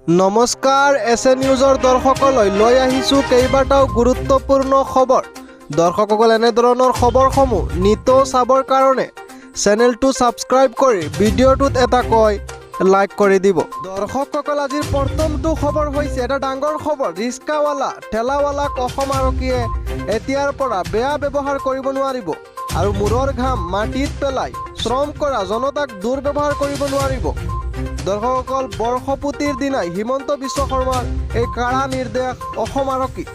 নমস্কাৰ, এছ এ নিউজৰ দৰ্শকলৈ লৈ আহিছোঁ কেইবাটাও গুৰুত্বপূৰ্ণ খবৰ। দৰ্শকসকল, এনেধৰণৰ খবৰসমূহ নিতৌ চাবৰ কাৰণে চেনেলটো ছাবস্ক্ৰাইব কৰি ভিডিঅ'টোত এটাকৈ লাইক কৰি দিব। দৰ্শকসকল, আজিৰ প্ৰথমটো খবৰ হৈছে এটা ডাঙৰ খবৰ। ৰিক্সাৱালা, ঠেলাৱালাক অসম আৰক্ষীয়ে এতিয়াৰ পৰা বেয়া ব্যৱহাৰ কৰিব নোৱাৰিব আৰু মূৰৰ ঘাম মাটিত পেলাই শ্ৰম কৰা জনতাক দুৰ্ব্যৱহাৰ কৰিব নোৱাৰিব। দৰ্শকসকল, বৰ্ষপূৰ্তিৰ দিনাই হিমন্ত বিশ্ব শৰ্মাৰ এই কাৰা নিৰ্দেশ অসম আৰক্ষীক।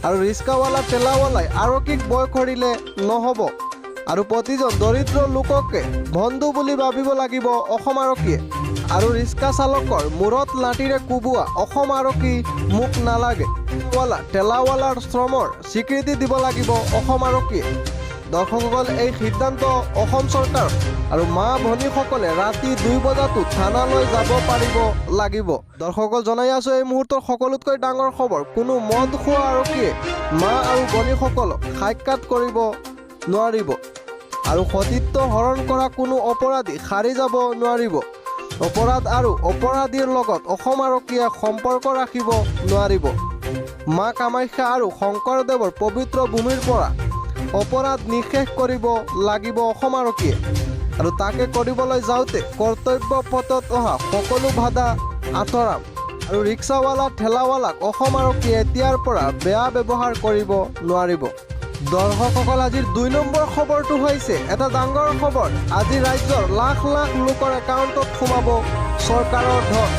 আৰু ৰিক্সাৱালা, ঠেলাৱালাই আৰক্ষীক ভয় কৰিলে নহ'ব আৰু প্ৰতিজন দৰিদ্ৰ লোককে বন্ধু বুলি ভাবিব লাগিব অসম আৰক্ষীয়ে। আৰু ৰিক্সা চালকৰ মূৰত লাঠিৰে কোবোৱা অসম আৰক্ষী মোক নালাগে। ৱালা, ঠেলাৱালাৰ শ্ৰমৰ স্বীকৃতি দিব লাগিব অসম আৰক্ষীয়ে। দৰ্শকসকল, এই সিদ্ধান্ত অসম চৰকাৰ। আৰু মা ভনীসকলে ৰাতি 2 বজাতো থানালৈ যাব পাৰিব লাগিব। দৰ্শকসকল, জনাই আছো এই মুহূৰ্তৰ সকলোতকৈ ডাঙৰ খবৰ। কোনো মদ খোৱা আৰক্ষীয়ে মা আৰু ভনীসকলক সাক্ষাৎ কৰিব নোৱাৰিব আৰু সতীত্ব হৰণ কৰা কোনো অপৰাধী সাৰি যাব নোৱাৰিব। অপৰাধ আৰু অপৰাধীৰ লগত অসম আৰক্ষীয়ে সম্পৰ্ক ৰাখিব নোৱাৰিব। মা কামাখ্যা আৰু শংকৰদেৱৰ পবিত্ৰ ভূমিৰ পৰা অপৰাধ নিঃশেষ কৰিব লাগিব অসম আৰক্ষীয়ে। আৰু তাকে কৰিবলৈ যাওঁতে কৰ্তব্য পথত অহা সকলো বাধা আঁতৰাম। আৰু ৰিক্সাৱালা, ঠেলাৱালাক অসম আৰক্ষীয়ে এতিয়াৰ পৰা বেয়া ব্যৱহাৰ কৰিব নোৱাৰিব। দৰ্শকসকল, আজিৰ 2 নম্বৰ খবৰটো হৈছে এটা ডাঙৰ খবৰ। আজি ৰাজ্যৰ লাখ লাখ লোকৰ একাউণ্টত সোমাব চৰকাৰৰ ধন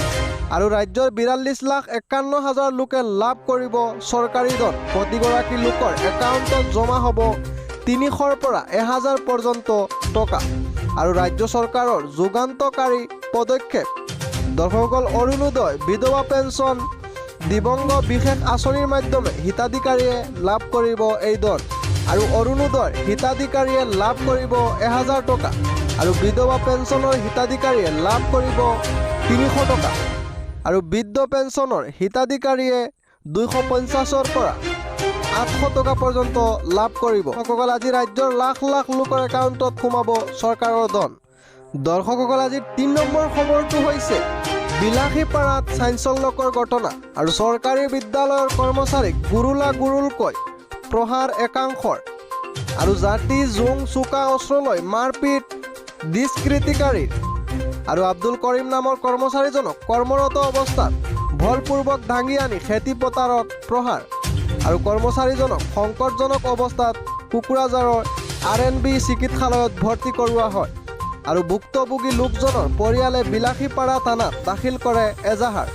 আৰু ৰাজ্যৰ 42 লাখ 51 হাজাৰ লোকে লাভ কৰিব চৰকাৰী ধন। প্ৰতিগৰাকী লোকৰ একাউণ্টত জমা হ'ব 300ৰ পৰা 1000 পৰ্যন্ত টকা। আৰু ৰাজ্য চৰকাৰৰ যুগান্তকাৰী পদক্ষেপ। দৰ্শকসকল, অৰুণোদয়, বিধৱা পেঞ্চন, দিব্যাংগ বিশেষ আঁচনিৰ মাধ্যমে হিতাধিকাৰীয়ে লাভ কৰিব এই ধন। আৰু অৰুণোদয় হিতাধিকাৰীয়ে লাভ কৰিব 1000 টকা আৰু বিধৱা পেঞ্চনৰ হিতাধিকাৰীয়ে লাভ কৰিব 300 টকা আৰু বৃদ্ধ পেঞ্চনৰ হিতাধিকাৰীয়ে 250ৰ পৰা 800 টকা পৰ্যন্ত লাভ কৰিব। দৰ্শকসকল, আজি ৰাজ্যৰ লাখ লাখ লোকৰ একাউণ্টত সোমাব চৰকাৰৰ ধন। দৰ্শকসকল, আজি 3 নম্বৰ খবৰটো হৈছে বিলাসীপাৰাত চাঞ্চল্যকৰ ঘটনা আৰু চৰকাৰী বিদ্যালয়ৰ কৰ্মচাৰীক গুৰুলা গুৰুলকৈ প্ৰহাৰ একাংশৰ আৰু জাতি জোং চোকা অস্ত্ৰলৈ মাৰপিট দুষ্কৃতিকাৰীৰ। আৰু আব্দুল কৰিম নামৰ কৰ্মচাৰীজনক কৰ্মৰত অৱস্থাত বলপূৰ্বক দাঙি আনি খেতি পথাৰত প্ৰহাৰ আৰু কৰ্মচাৰীজনক সংকটজনক অৱস্থাত কোকৰাঝাৰৰ আৰ এন বি চিকিৎসালয়ত ভৰ্তি কৰোৱা হয়। আৰু ভুক্তভোগী লোকজনৰ পৰিয়ালে বিলাসীপাৰা থানাত দাখিল কৰে এজাহাৰ।